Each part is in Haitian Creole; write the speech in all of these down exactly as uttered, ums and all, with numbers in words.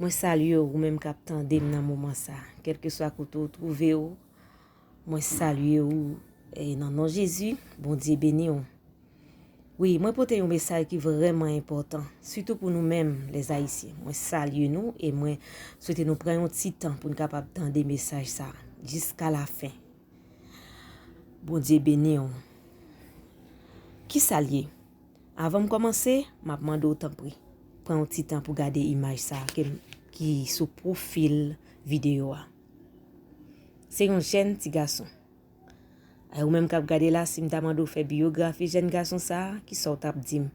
Mwen salye w, ou menm k ap tande m nan moman sa. Kèlkeswa kote w twouve w, mwen salye w, e, nan non Jezi, Bondye beni w. Wi, mwen pote yon mesaj ki vrèman enpòtan, sitou pou nou menm, lèzayisyen. Mwen salye nou e mwen swete nou pran yon ti tan pou n kapab tande mesaj sa a jiska lafen. Bondye beni w. Kisa l ye? Avan m kòmanse, m ap mande w tanpri, pran yon ti tan pou gade imaj sa a ke m, ki sou pwofil videyo a. Se yon jèn ti gason. Ay, ou menm k ap gade la, si m ta mande w fè biyografi jèn gason sa a, kisa w t ap di m?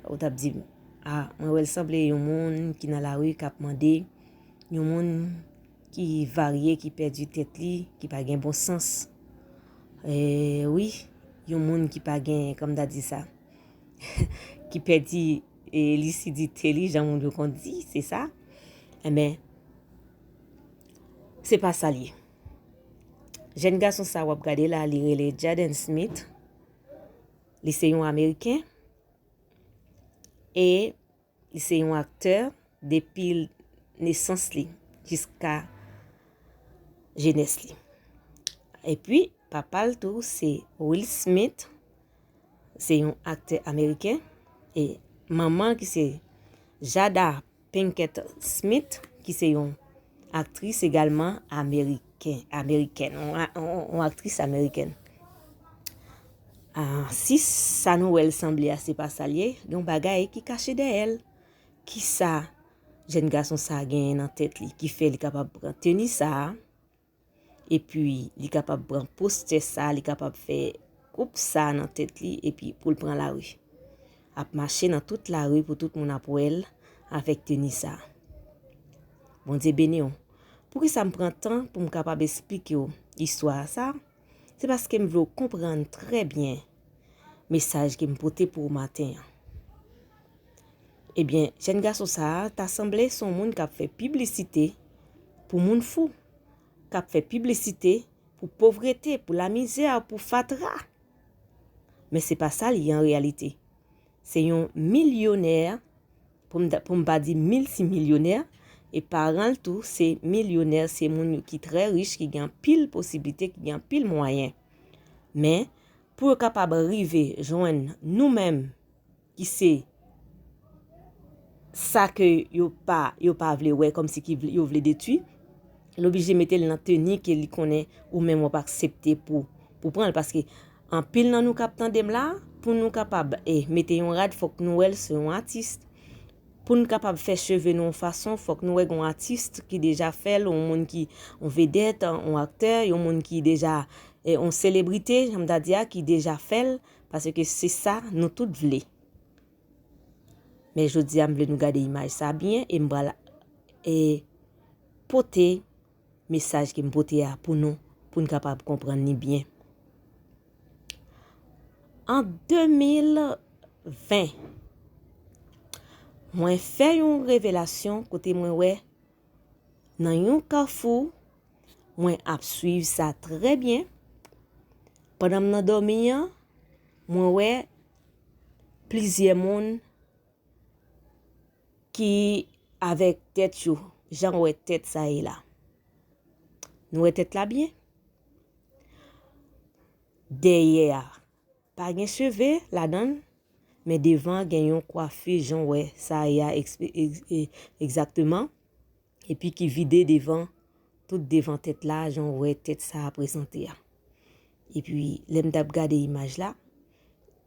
Ou t ap di m, a, mwen wè l sanble yon moun ki nan lari k ap mande, yon moun ki varye, ki pèdi tèt li, ki pa gen bon sans. E, wi, yon moun ki pa gen, kòm ta di sa, ki pèdi, e, lisidite li, jan moun yo konn di, se sa. Enben, se pa sa l ye. Jèn gason sa w ap gade la, li rele Jaden Smith. Li se yon Ameriken. E li se yon aktè depi nesans li jiska jenès li. Epi, papa l tou se Will Smith, se yon aktè ameriken. E manman ki se Jada Pinkett Smith, ki se yon aktris egalman ameriken, amerikèn, yon a-, yon, yon aktris amerikèn. A, si sa nou wè l sanble a, se pa sa l ye, gen yon bagay ki kache dèyè l. Kisa jèn gason sa a genyen nan tèt li ki fè li kapab pran teni sa a, epi li kapab pran postè sa a, li kapab fè koup sa a nan tèt li, epi pou l pran lari? Ap mache nan tout lari pou tout moun ap wè l avèk teni sa a. Bondye beni w. Poukisa m pran tan pou m kapab esplike w istwa sa a? Se paske m vle w konprann trè byen mesaj ke m pote pou w maten an. Ebyen, jèn gason sa a ta sanble se yon moun k ap fè piblisite pou moun fou, k ap fè piblisite pou povrete, pou lamizè, pou fatra. Men se pa sa l ye an reyalite. Se yon milyonè, pou m, pou m pa di miltimilyonè, e paran l tou se milyonè, se moun ki trè rich, ki gen anpil posiblite, ki gen anpil mwayen. Men, pou yo kapab rive jwenn nou menm, ki se sa ke yo pa, yo pa vle wè, kòmsi ki vle, yo vle detwi, l oblije mete l nan teni ke li konnen ou menm w ap aksepte pou, pou pran l. Paske anpil nan nou k ap tande m la, pou nou kapab, e, mete yon rad, fòk nou wè l se yon atis. Pou n kapab fè cheve nou yon fason, fòk nou wè gen yon atis ki deja fè l, yon moun ki, yon vedèt, yon aktè, yon moun ki deja, e, yon selebrite, jan m ta di a, ki deja fè l, paske se sa nou tout vle. Men jodi a, m vle nou gade imaj sa byen e m pral, e, pote mesaj ke m pote a pou nou, pou n kapab konprann li byen. An de mil ven, mwen fè yon revelasyon kote mwen wè nan yon kafou, mwen ap swiv sa trè byen. Pandan m nan dòmi an, mwen wè plizyè moun ki avèk tèt yo, jan w wè tèt sa ye la. Nou wè tèt la byen? Dèyè a, pa gen cheve ladan l, men devan gen yon kwafi, jan w wè sa ye a, ekspe-, ex-, e-, egzakteman, epi ki vide devan, tout devan tèt la, jan w wè tèt sa a prezante a. Epi, lè m t ap gade imaj la,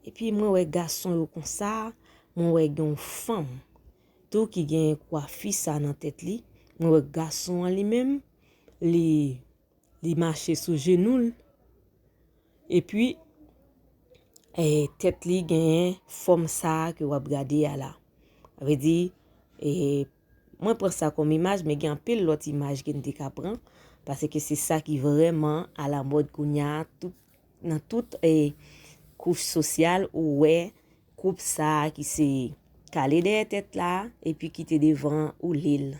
epi mwen wè gason yo konsa, mwen wè gen yon fanm tou ki gen kwafi sa nan tèt li, mwen wè gason an li menm, li, li mache sou jenou l, epi, e, tèt li genyen fòm sa a ke w ap gade a la. Sa vle di, e, mwen pran sa kòm imaj, men gen anpil lòt imaj ke n te ka pran, paske se sa ki vrèman alamòd kounye a, tout, nan tout, e, kouch sosyal, ou wè koup sa a ki se kale dèyè tèt la, epi ki te devan ou li l.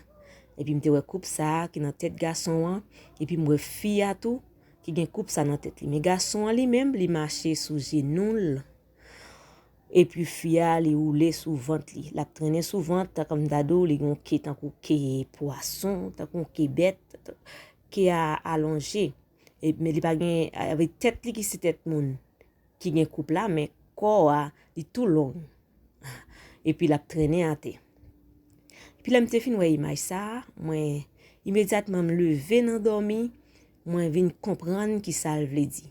Epi m te wè koup sa a ki nan tèt gason an, epi m wè fi a tou, ki gen koup sa nan tèt li. Men gason an li menm, li mache sou jenou l. Epi fi a, li woule sou vant li. L ap trennen sou vant, tankou m ta di w, li gen yon ke tankou ke pwason, tankou yon ke bèt, ke a alonje. E, men li pa gen, avèk tèt li ki se tèt moun ki gen koup la, men kò a, li tou long. Epi l ap trennen atè. Epi lè m te fin wè imaj sa a, mwen, imedyatman m leve nan dòmi, mwen vin konprann ki sa l vle di.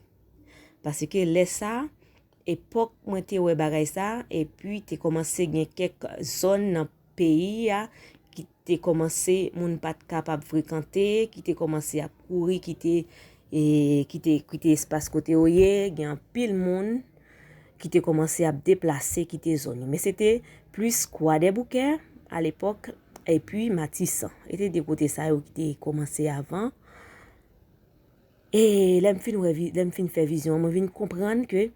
Paske lè sa a, epòk mwen te wè bagay sa a, epi te kòmanse gen kèk zòn nan peyi a ki te kòmanse, moun pa t kapab frekante, ki te kòmanse ap kouri kite, e, kite, kite espas kote yo ye, gen anpil moun ki te kòmanse ap deplase kite zòn yo. Men se te plis Kwadèboukè alepòk, epi Matisan. E te de kote sa yo ki te kòmanse avan. E lè m fin wè vi-, lè m fin fè vizyon an, mwen vin konprann ke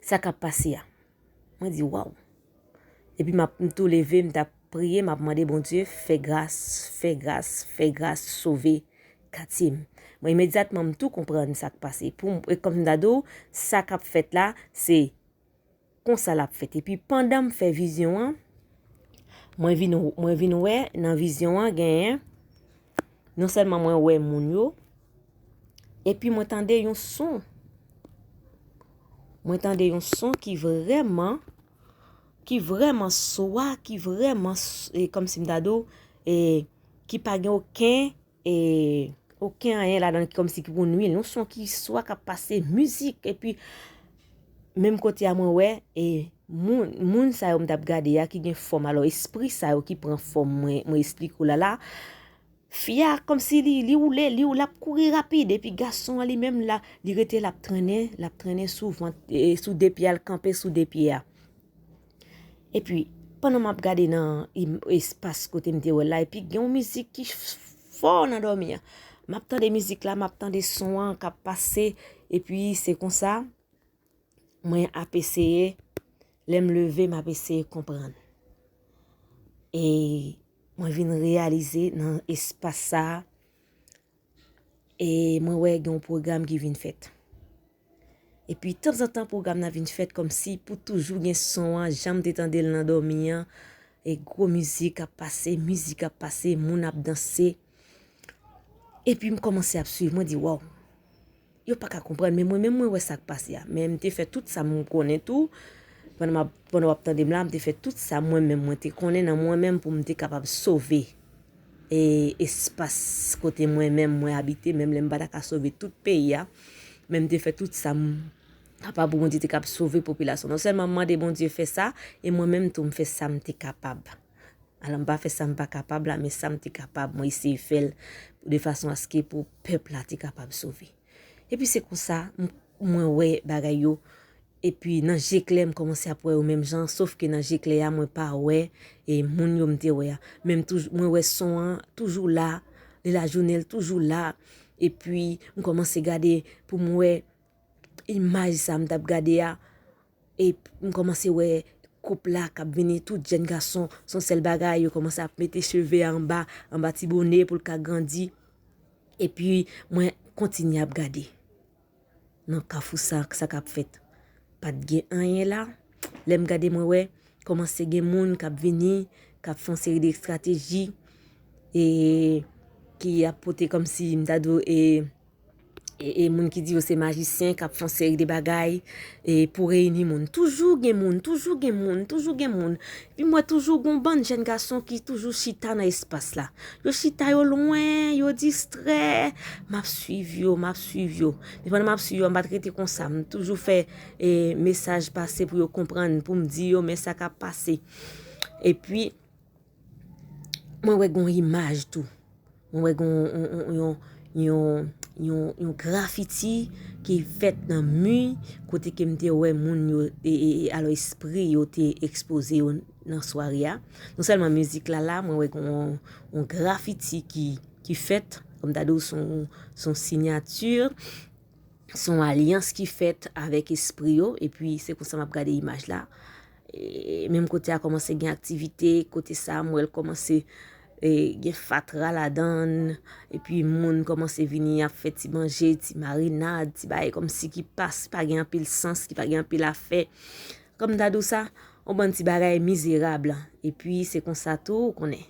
sa k ap pase a. Mwen di, "Waw." Epi m ap, m tou leve, m t ap priye, m ap mande Bondye, "Fè gras, fè gras, fè gras, sove katye m." Mwen, imedyatman, m tou konprann sa k pase. Pou m, e kòm m ta di w, sa k ap fèt la, se konsa l ap fèt. Epi pandan m fè vizyon an, mwen vin, mwen vin wè nan vizyon an genyen, non sèlman mwen wè moun yo, epi mwen tande yon son. Mwen tande yon son ki vrèman, ki vrèman swa, ki vrèman s-, e, kòmsi m ta di w, e, ki pa gen okenn, e, okenn anyen ladan l ki kòmsi ki pou nwi l. Yon son ki swa k ap pase mizik, epi menm kote a mwen wè, e, moun, moun sa yo m t ap gade a ki gen fòm, alò espri sa yo ki pran fòm mwen, mwen esplike w la la, fi a kòmsi li, li woule, li woule, l ap kouri rapid, epi gason an li menm la, li rete l ap trennen, l ap trennen sou vant, e, sou de pye a, l kanpe sou de pye a. Epi, pandan m ap gade nan im-, espas kote m te wè l la, epi gen yon mizik ki f-, fò nan dòmi an. M ap tande mizik la, m ap tande son an k ap pase, epi se konsa, mwen ap eseye, lè m leve, m ap eseye konprann. E mwen vin reyalize nan espas sa a, e mwen wè gen yon pwogram ki vin fèt. Epi, tanzantan, pwogram nan vin fèt kòmsi pou toujou gen son an, jan m te tande l nan dòmi an, e gwo mizik ap pase, mizik ap pase, moun ap danse. Epi, m kòmanse ap swiv, mwen di, "Waw, yo pa ka konprann, men mwen menm, mwen wè sa k pase a." Men m te fè tout sa m konnen tou, pandan m ap, pandan w ap tande m la, m te fè tout sa mwen menm, mwen te konnen nan mwen menm pou m te kapab sove, e, espas kote mwen menm mwen abite, menm lè m pa ta ka sove tout peyi a, men m te fè tout sa m kapab pou Bondye te kab sove popilasyon. Non sèlman m mande Bondye fè sa, e mwen menm tou m fè sa m te kapab. Alò m pa fè sa m pa kapab la, men sa m te kapab, mwen eseye fè l de fason aske pou pèp la te kapab sove. Epi se konsa, m-, mwen wè bagay yo. Epi nan je klè, m kòmanse ap wè yo menm jan, sof ke nan je klè a, mwen pa wè, e, moun yo m te wè a. Men m toujou, mwen wè son an toujou la, li lajounen l toujou la. Epi m kòmanse gade pou m wè imaj sa m t ap gade a. E m kòmanse wè koup la k ap vini, tout jèn gason, se yon sèl bagay, yo kòmanse ap mete cheve a anba, anba ti bone pou l ka grandi. Epi mwen kontinye ap gade. Nan kafou sa, sa k ap fèt. Pa t gen anyen la. Lè m gade, mwen wè, kòmanse gen moun k ap vini, k ap fè yon seri de estrateji, e ki ap pote kòmsi, m ta di w, e, e, e moun ki di yo se majisyen, k ap fè yon seri de bagay, e pou reyini moun. Toujou gen moun, toujou gen moun, toujou gen moun. Epi m wè toujou gon bann jèn gason ki toujou chita nan espas la. Yo chita, yo lwen, yo distrè. M ap swiv yo, m ap swiv yo. Men pandan m ap swiv yo, m pa t rete konsa. M toujou fè, e, mesaj pase pou yo konprann, pou m di yo, men sa k ap pase. Epi, mwen wè gon imaj tou. Mwen wè gon yon, yon, yon, yon, yon, yon grafiti ki fèt nan mi kote ke m te wè moun yo, e, e, e, alò espri yo te ekspoze yo nan sware a. Non sèlman mizik la la, mwen wè gon yon grafiti ki, ki fèt, kòm ta di w, se yon, se yon siyati, se yon alyans ki fèt avèk espri yo, epi se konsa m ap gade imaj la. E, menm kote a kòmanse gen aktivite, kote sa a, m wè l kòmanse, e, gen fatra ladan l, epi moun kòmanse vini ap fè ti manje, ti marinad, ti bagay kòmsi ki pa, pa gen anpil sans, ki pa gen anpil afè. kòm m ta di w sa, yon bann ti bagay mizerab. Epi se konsa tou, ou konnen,